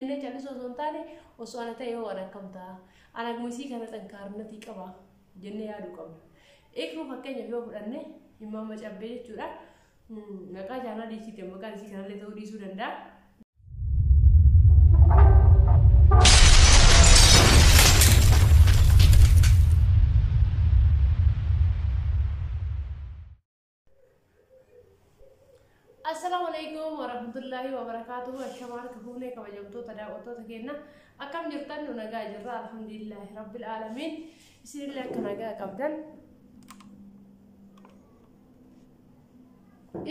Jennee callisuu osoo hin taane, osoo ana ta'e hoo ana akkam ta'a? Ana akkuma isii kana xankaarnatii qaba jennee yaaduu qabna. Ikruu fakkeenyaaf yoo fudhanne, Immaamma Cabbee jechuudha. Maqaa chaanaalii isiiti, maqaan isii kanallee ta'uu dhiisuu danda'a. Assalaamu alaikum warahmatullaahi wabarakaatuhu. Ashamaa harka fuunee, kabajamtoota daawwattoota keenya, akkam jirtan? Nu nagaa jirra, alhamdulillaahi rabbil aalamiin. Isinillee akka nagaa qabdan,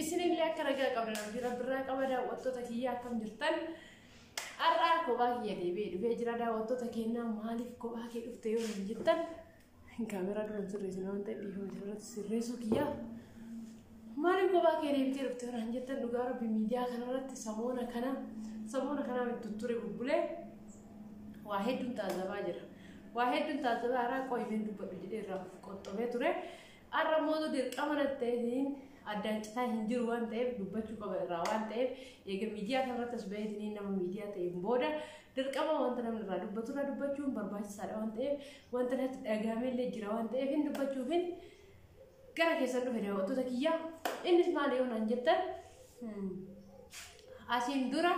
isinillee akka nagaa qabdan abdii rabbirraa qaba. Daawwattoota kiyya, akkam jirtan? Har'aa kophaa kiyya deebi'ee dhufee jira. Daawwattoota keenyaa, maaliif kophaa kee dhufte yoo hin jettan, kaameraa dura sirreessina waan ta'eef dhiifama irratti sirreessuu kiyyaa. Maaliif kophaa kee deebitee dhufte yoo jettan, dhugaa rabbi miidiyaa kanarratti samoona kanaa itti ture bubbulee waa hedduun taazabaa jira. Waa hedduun taazabaa haaraa qo'imeen dubbadhu jedhee irraa of qoxxobee ture. Har'a mootu dirqama natti ta'eetiin addaan citaa hin jiru waan ta'eef dubbachuu qaba irraa waan ta'eef, eega miidiyaa kanarratti as baheetiin nama miidiyaa ta'een booda dirqama wanta namni irraa dubbatu irraa dubbachuun barbaachisaadha waan ta'eef, wanta natti dhagahamellee jira waan ta'eef hin dubbachuufin gara keessan dhufe, daawwattoota kiyyaa. Innis maali yoo naan jettan, asiin dura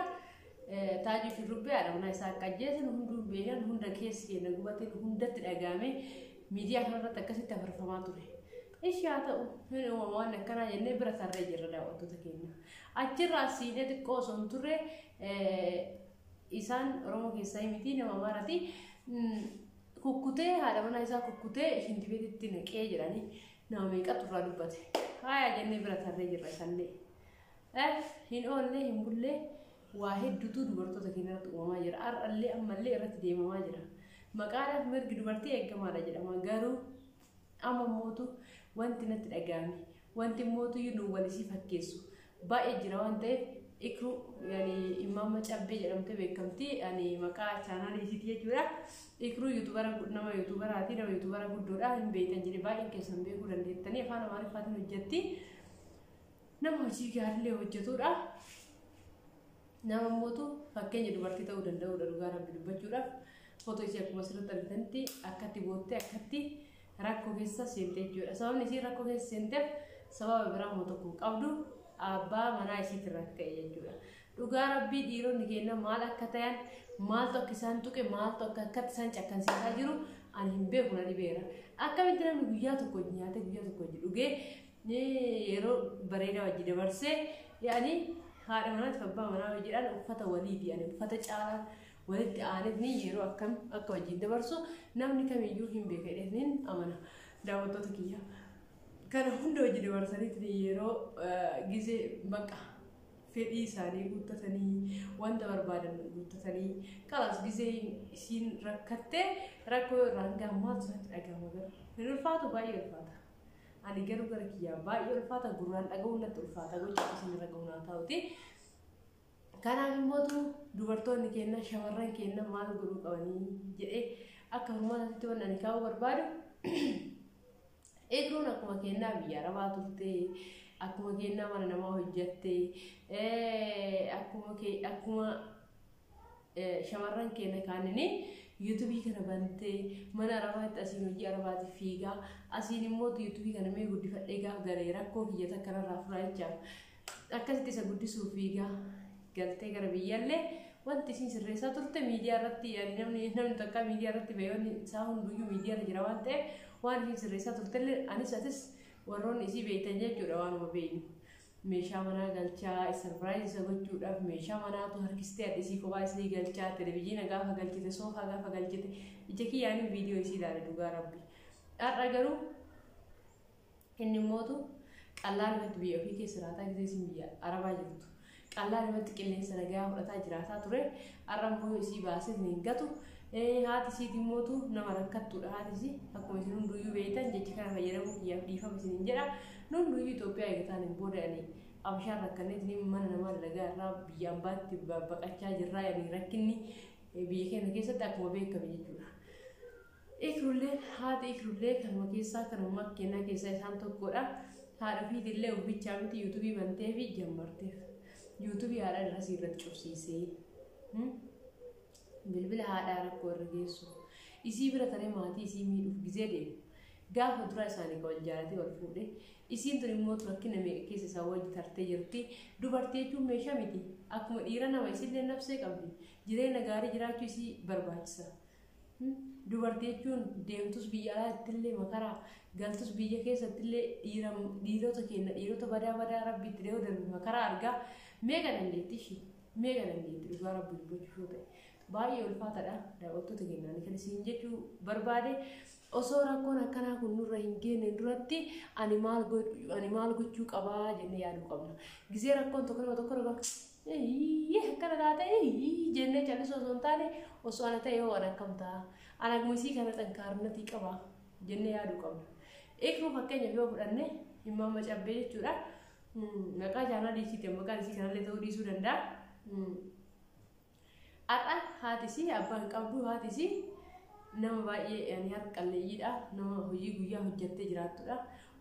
Taajii Shurrubbee haadha manaa isaa akka ajjeesan hunduu beekan, hunda keessi keenya gubateen, hundatti dhagahame, miidiyaa kanarratti akkasitti afarfamaa ture. Ishii haa ta'u, hin uumama waan akkanaa jennee bira tarree jirra, daawwattoota keenya. Achirraa siinee xiqqoo osoo hin turre, isaan Oromoo keessaa miti, nama Amaaraati. Kukkutee, haadha manaa isaa kukkutee shintibeetitti naqee jedhanii nama meeqatu irraa dubbate. Haaya jennee bira tarree jirra isallee. Hin oolle hin bullee waa hedduutu dubartoota keenya irratti uumamaa jira. Har'allee ammallee irratti deemamaa jira. Maqaadhaaf mirgi dubartii eegamaadha jedhama. Garuu amma mootu wanti natti dhagahame, wanti mootu nu wal isii fakkeessu baay'ee jira waan ta'eef, Ikruu, yani Immaamma Cabbee jedhamtee beekamti. Ani maqaa chaanaalii isiiti jechuudha. Ikruu YouTubera, nama YouTuberaati, nama YouTubera guddoodha. Hin beektan jedhee, baay'een keessan beekuu dandeettanii. Afaan Amaariffaatiin hojjetti. Nama hojii gaariilee hojjetudha. Nama mootu fakkeenya dubartii ta'uu danda'udha dhugaa rabbi dubbachuudhaaf. Footoo isii akkuma asirratti argitanitti akkatti boottee, akkatti rakkoo keessa seente jechuudha. Sababni isii rakkoo keessa seenteef sababa biraa immoo tokko hin qabdu, abbaa manaa isiitirraa ka'e jechuudha. Dhugaa rabbii dhiironni keenya maal akka ta'an, maaltu akka isaan tuqe, maaltu akka akkatti isaan cakkansiisaa jiru ani hin beeku, na dhibeera. Akkamitti namni guyyaa tokko hojii nyaatee, guyyaa tokko hojii dhugee, yeroo bareedaa hojii dabarsee, yaani haadha manaatiif abbaa manaa hojiidhaan uffata waliiti, ani uffata caalaa walitti aanetni yeroo akkam akka wajjin dabarsu namni kamiyyuu hin beeka jedheetiin amana, daawwattoota kiyya. Kana hunda hojii dabarsaniitiin yeroo gizee bakka fedhii isaanii guuttatanii, wanta barbaadan guuttatanii, kalaas gizee isiin rakkattee rakkoo irraan gahan maaltu isaatti dhagahama garuu? Hin ulfaatu? Baay'ee ulfaata. Ani garuu gara kiyyaa baay'ee ulfaata, gurraan dhaga'uun natti ulfaata, gocha isin irra ga'uun haa ta'uti. Kanaaf immootu dubartoonni keenya, shamarran keenya maal godhuu qabanii jedhee akka furmaataatti wanni ani kaa'uu barbaadu, Ikruun akkuma kennaa biyya arabaa turte, akkuma kennaa mana namaa hojjatte, akkuma shamarran keenya kaanini YouTubeii kana bantee mana arabaatti asiin hojii arabaatiif fiigaa, asiin immoo YouTubeii kana mee guddifadhee gaaf galee rakkoo kiyya takka narraa furaa jechaaf akkasitti isa guddisuuf fiigaa galtee gara biyyallee wanti isin sirreessaa turte miidiyaa irratti, yaani namni takka miidiyaa irratti bayoonni isaa hunduyyuu miidiyaa irra jira waan ta'eef, waan isin sirreessaa turtellee anis atis warroonni isii beektan jechuudha waanuma beeknu. Meeshaa manaa galchaa, surprise isa gochuudhaaf meeshaa manaatu harkistee adda kophaa isii galchaa, televizyiina gaafa galchite, soofaa gaafa galchite, ija kiyyaanii viidiyoo isii ilaale dhugaa rabbi. Har'a garuu inni immootu qallaa irratti biyya ofii keessa jiraataa, gisee isin biyya arabaa jirtu qallaa irratti qilleensa nagaa fudhataa jiraataa ture. Har'a immoo isii baasee hin gatu. Haati isiitii immootu nama rakkattuudha. Haati isii akkuma isin hunduyyuu beektan, jecha kana fayyadamuu kiyyaaf dhiifama isiniin jedha, nu hunduyyuu Itoophiyaa eegataan hin booda ani abashaan rakkanneetiin mana namaa dalagaa irraa biyya ambaatti baqachaa jirraa, yani rakkinni biyya keenya keessatti akkuma beekame jechuudha. Ikrulleen, haati Ikrullee kanuma keessaa, kanuma kennaa keessaa isaan tokkodha. Haadha ofiitillee uffichaa miti, YouTubeii bantee fi jammarteef. YouTubeii haadha irra irratti cufsiisee. Haadhaa rakkoo irra geessu, isii bira taree maatii isii miidhuuf gizee deemu. Gaafa dura isaanii kan wal jaalatee wal fuudhe, isiin tun immoo rakkina meeqa keessa isaa wajji tartee jirti. Dubartii jechuun meeshaa miti. Akkuma dhiira nama isillee nafsee qabdi. Jireenya gaarii jiraachuu isii barbaachisa. Dubartii jechuun deemtus biyya alaatti illee makaraa, galtus biyya keessatti illee dhiirota keenya, dhiirota badaa badaa rabbi itti dhiyoo darbe makaraa argaa. Meeqa dandeetti ishii? Meeqa dandeetti? Dhugaa rabbi dubbachuuf yoo ta'e, baay'ee ulfaataadha. Daawwattoota keenyaan kan isin jechuu barbaade, osoo rakkoon akkanaa kun nurra hin geenye duratti ani maal gochuu qabaa jennee yaaduu qabna. Gizee rakkoon tokko nama tokko irra akkana taate jennee callisuu osoo hin taane, osoo ana ta'e yoo ana akkam ta'a, ana isii kana xankaarnatii qaba jennee yaaduu qabna. Eeguu fakkeenyaaf yoo fudhanne, himmaama cabbee jechuudha. Maqaa chaanaalii isiiti, maqaan isii kanallee ta'uu dhiisuu danda'a. Har'a haati isii abbaan qabdu, haati isii nama baay'ee harka qalleeyyiidha. Nama hojii guyyaa hojjettee jiraattudha.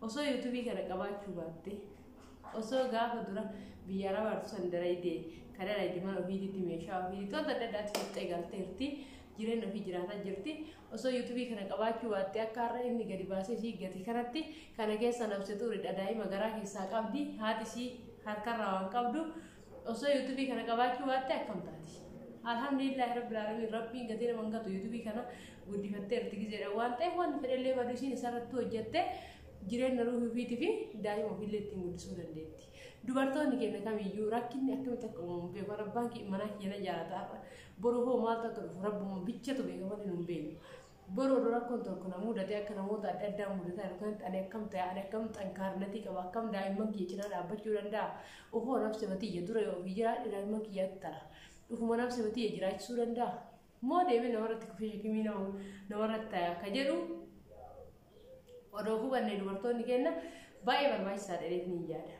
Osoo yuutuubii kana qabaachuu baatte, osoo gaafa dura biyya arabaatu san dalaydee kan dalayde mana ofiititti, meeshaa ofiititti, wanta adda addaatti fixxee galteerti. Jireenya ofii jiraataa jirti. Osoo yuutuubii kana qabaachuu baatte, akka har'a inni gadi baasee isii gate kanatti kana keessa nabse turidha. Daa'ima garaa keessaa qabdi. Haati isii harkarraa waan qabdu, osoo yuutuubii kana qabaachuu baatte akkam taati? Alhamdulillahi rabbil alamin, rabbiin gatii nama hin gatu. Yuutuubii kana guddifatteerti gizeedha waan ta'eef, wanti fedhellee badu isiin isarratti hojjette jireenya ruuhii ofiitii fi daa'ima ofiillee ittiin guddisuu dandeetti. Dubartoonni keenya kamiyyuu rakkinni akkamitti akka uumamu beeku. Abbaan manaa kiyya na jaalata har'a, boru hoo maaltu akka dhufu rabbuma bichatu beeka malee nu hin beeknu. Boru odoo rakkoon tokko na mudate, akka namoota adda addaa mudataa jiru kanatti, ani akkam ta'e, ani akkam xankaarnatii qaba, akkam daa'imman kiyya cinaa dhaabbachuu danda'a? Ufoo nafsi matiyya dura yoo ofii jiraadhe daa'imman kiyyaatti tara. Dhufuma nafsi matiyya jiraachisuu danda'a? Moo deemee namarratti kufee shakimii namarratti ta'a akka jedhu odoo hubanne dubartoonni keenya baay'ee barbaachisaadha jedhee ni yaada.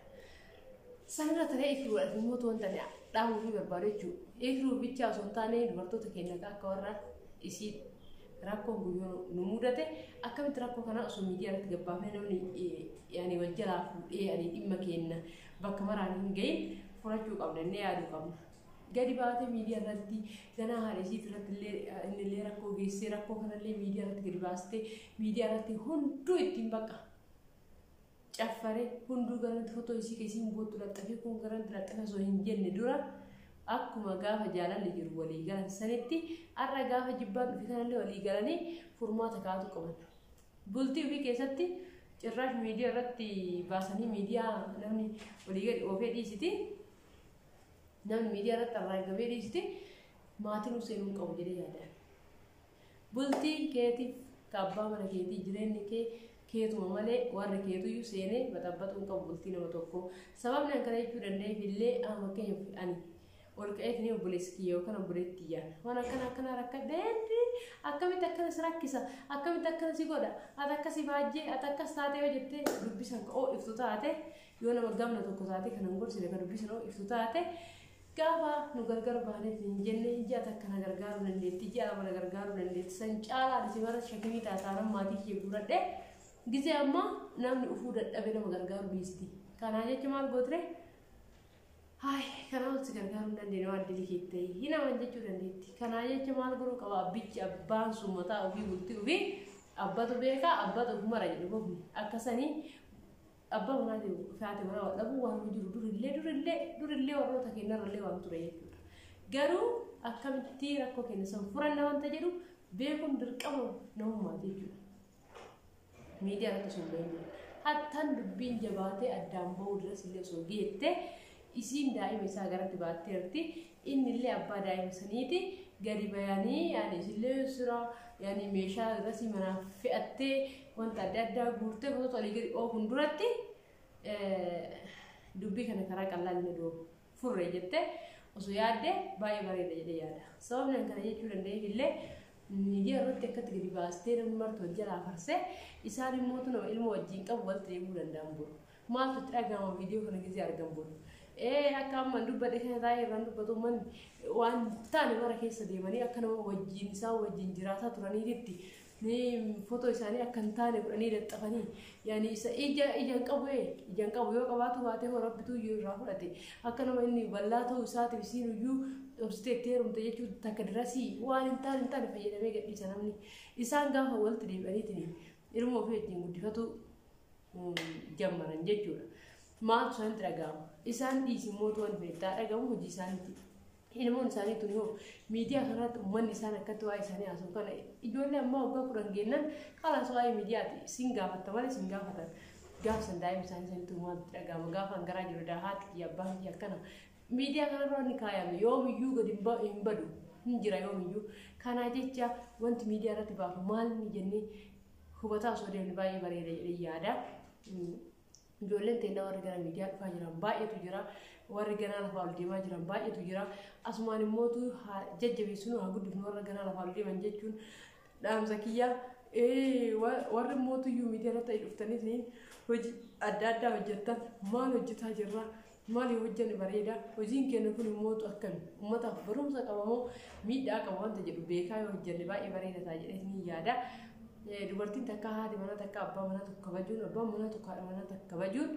Sanirra taree ikruudhaaf immoo wanta dhaamuu fi barbaadu jechuudha. Ikruu bichaa osoo hin taane, dubartoota keenya akka warra isii rakkoon guyyoo nu mudate, akkamitti rakkoo kana osoo miidiyaa irratti gabbaafnee namni yaani wal jalaa fuudhee ani dhimma keenya bakka maraan hin gahin furachuu qabna inni yaaduu qabna. Gadi baatee miidiyaa irratti ganaa haadha isiit irratti illee inni illee rakkoo geessee, rakkoo kanallee miidiyaa irratti gadi baastee, miidiyaa irratti hunduu ittiin bakka caffaree, hunduu garanti fotoo isii keessiin boottu laxxafee, kun garanti laxxafee osoo hin jenne dura, akkuma gaafa jaalalli jiru walii galan sanitti, har'a gaafa jibbaan dhufe kanallee walii galanii furmaata kaa'atu qaban. Bultii ofii keessatti cirraash miidiyaa irratti baasanii, miidiyaa namni walii gadi oofee dhiisiti. Namni miidiyaa irratti arraagabee dhiisiti, maatiin seenuu hin qabu jedhee yaadaan. Bultiin keetiif ka abbaa mana keetii, jireenyi kee keetuma malee warri keetuyyuu seenee baxabbaxuu hin qabu bultii nama tokko. Sababni akkana jechuu danda'eef illee, fakkeenyaaf ani ol ka'eetiin obboleessi kiyya yookaan obboleetti kiyyaan waan akkana akkana rakkadhee, akkamitti akkana si rakkisa, akkamitti akkana si godha, ati akkasi baajjee, ati akkas taate yoo jettee dubbisan ka iftu taate, yoo nama gamna tokko taate kan hin gorsine ka dubbisan iftu taate, gaafa nu gargar baaneef hin jenne ji'a takka na gargaaruu dandeetti, ji'a 2 na gargaaruu dandeetti, san caalaa ani si mara shakimii taataanan maatii kiyya guuradhe. Gizee ammaa namni ufuu dadhabe nama gargaaruu dhiisti. Kanaa jecha maal gootire? Haay, kanaa si gargaaruu hin dandeenye, waan dilii keettee hin aman jechuu dandeetti. Kanaa jecha maal godhuu qaba abbichi? Abbaan sun mataa ofii, bultii ofii abbatu beekaa, abbatu of mara jedhu gofni. Akkasanii abbaa manaatii fi haati manaa wal dhabuu waan jiru durillee durillee durillee warroota keenyarrallee waan ture jechuudha. Garuu akkamitti rakkoo keenya san furanna wanta jedhu beekuun dirqama namummaati jechuudha. Miidiyaa irratti osoo hin bahin, hattaan dubbiin jabaatee addaan bahuu duras illee osoo geette, isiin daa'ima isaa garatti baatteerti, inni illee abbaa daa'ima saniiti. Gadi bayanii yaani isillee sira yaani meeshaa irratti manaaf fe'attee, wanta adda addaa guurtee fotoota olii gadi oofuun duratti, dubbii kana karaa qal'aa inni furre jettee osoo yaadde baay'ee bareeda jedhee yaada. Sababni ani kana jechuu danda'eef illee, miidiyaa irratti akkatti gadi baastee namni marti wal jalaa farsee, isaan immoo nama ilma wajjin qabu walitti deemuu danda'an boru. Maaltu itti dhagahama viidiyoo kana gisee argan boru? Akka amma dubbadhe kana taa'ee irraan dubbatu, manni waan taane mara keessa deemanii akka nama wajjin isaan wajjin jiraataa turaniititti footoo isaanii akka hin taane godhanii laxxafanii, yaani isa ija ija hin qabu, ija hin qabu. Yoo qabaatu baatee hoo rabbitu iyyuu irraa fudhate, akka nama inni bal'aa ta'uu isaatiif isiin iyyuu Obsitee itti heerumte jechuun takka dirasii waan hin taane hin taane fayyadamee gadhiisa namni. Isaan gaafa walitti deebi'aniitiin ilmoo ofii wajjin guddifatu jammaran jechuudha. Maaltu isaanitti dhaga'ama? Isaan dhiisi mootu waan feettaa dhagamu hojii isaaniitti. Ilmoon isaanii tun hoo miidiyaa kanarratti uummanni isaan akkatti waa'ee isaanii haasa'u kana ijoollee ammaa waggaa 10 geennan kalaas waa'ee miidiyaati sin gaafatta malee sin gaafatan. Gaafa san daa'ima isaanii sanitti maaltu dhaga'ama? Gaafa hangaraa jiru haati kiyya abbaan kiyya akkana. Miidiyaa kanarra wanni kaayame yoomiyyuu gadi hin badu hin jira yoomiyyuu. Kanaa jecha wanti miidiyaa irratti baafu maal inni jennee hubataa osoo deemne baay'ee bareeda jedhee yaada. Ijoolleen teennaa warri gara miidiyaa dhufaa jiran baay'eetu jira. Warri ganaa lafaa ol deemaa jiran baay'eetu jira. Asumaan immootu haa jajjabeessinu, haa guddifnu warra ganaa lafaa ol deeman jechuun dhaamsa kiyya. Warri immootuyyuu miidiyaa irratti dhuftanii hojii adda addaa hojjettan maal hojjetaa jirra? Maal yoo hojjenne bareeda? Hojiin keenya kun immootu akkami? Uummataaf barumsa qaba moo miidhaa qaba wanta jedhu beekaa yoo hojjenne baay'ee bareeda ta'a jedhee ni yaada. Dubartiin takka haati manaa takka abbaa manaa tokko kabajuun, abbaan manaa tokko haadha manaa takka kabajuun,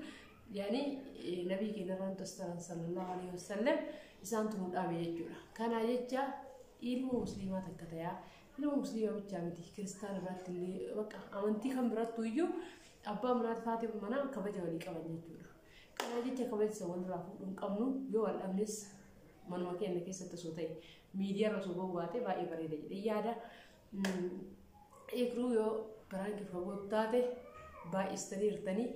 yaani nabii keenya irraan tasaran sallallahu alaihi wasallam isaan tunuu dhaabe jechuudha. Kana jecha ilma musliimaa takka tayaa, ilma musliimaa bichaa miti, kiristaana biratti illee bakka amantii kan birattu iyyuu abbaa manaa fi haati manaa kabaja walii qaban jechuudha. Kana jecha kabaja isa walirraa fuudhuu hin qabnu. Yoo wal dhabnes manuma keenya keessatti osoo ta'e, miidiyaa irra osoo bahuu baate baay'ee bareeda jedhee yaada. Eegruu yoo prank fagoo taate baay'istanii jirtanii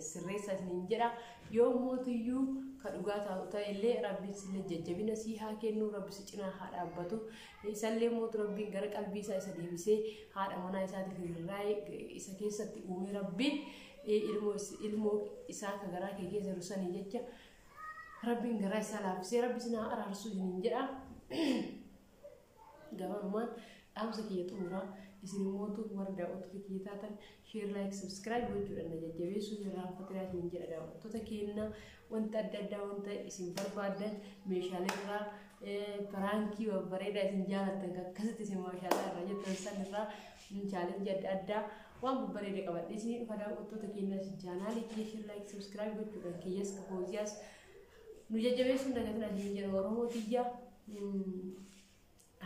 sirreessaa isiniin jedha. Yoo mootiyyuu ka dhugaa taa'u ta'e illee rabbiin sillee jajjabina sii haa kennu, rabbi si cinaa haa dhaabbatu. Isallee mootu rabbiin gara qalbii isaa isa deebisee haadha manaa isaatiif hirraa'ee isa keessatti uume, rabbiin ilmoo isaa ka garaa kee keessa jiru sanii jecha rabbiin garaa isaa laaffisee rabbi isin haa araarsu isiniin jedha. Gabaabummaan dhaamsa kiyya xumuraa, isin immootu warra daawwattoota kiyya taatan share, like, subscribe gochuudhaan na jajjabeessuu hin irraanfatinaa isiniin jedha. Daawwattoota keenya, wanta adda addaa wanta isin barbaaddan, meeshaalee irraa, prank babbareedaa isin jaalattan kan akkasitti isin maashaalaa irraa jettan san irraa, challenge adda addaa waan babbareeda qabadhe isinii dhufa. Daawwattoota keenya, isin channel kiyya share, like, subscribe gochuudhaan kiyyas kafooziyaas nu jajjabeessuun dagatina isiniin jedha. Oromoo tiyya,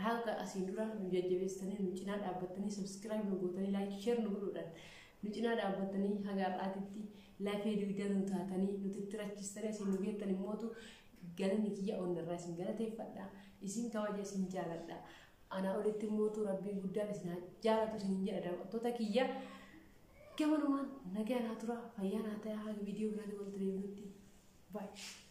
haga asiin dura nu jajjabeessitanii nu cinaa dhaabbattanii, subscribe nu gootanii, like, share nu godhuudhaan nu cinaa dhaabbattanii, haga har'aatitti lafee dugda nu taatanii nuti itti rakkistanii asiin nu geettan immootu galanni kiyya onnarraa isin galateeffadha, isin kabaja, isin jaaladha. Anaa olitti immootu rabbiin guddaan isin haa jaalatu isiniin jedha. Daawwattoota kiyya, gamanumaan nagaa naa tura, fayyaa naa ta'aa, haga viidiyoo biraatti walitti deebinutti, baay'ee.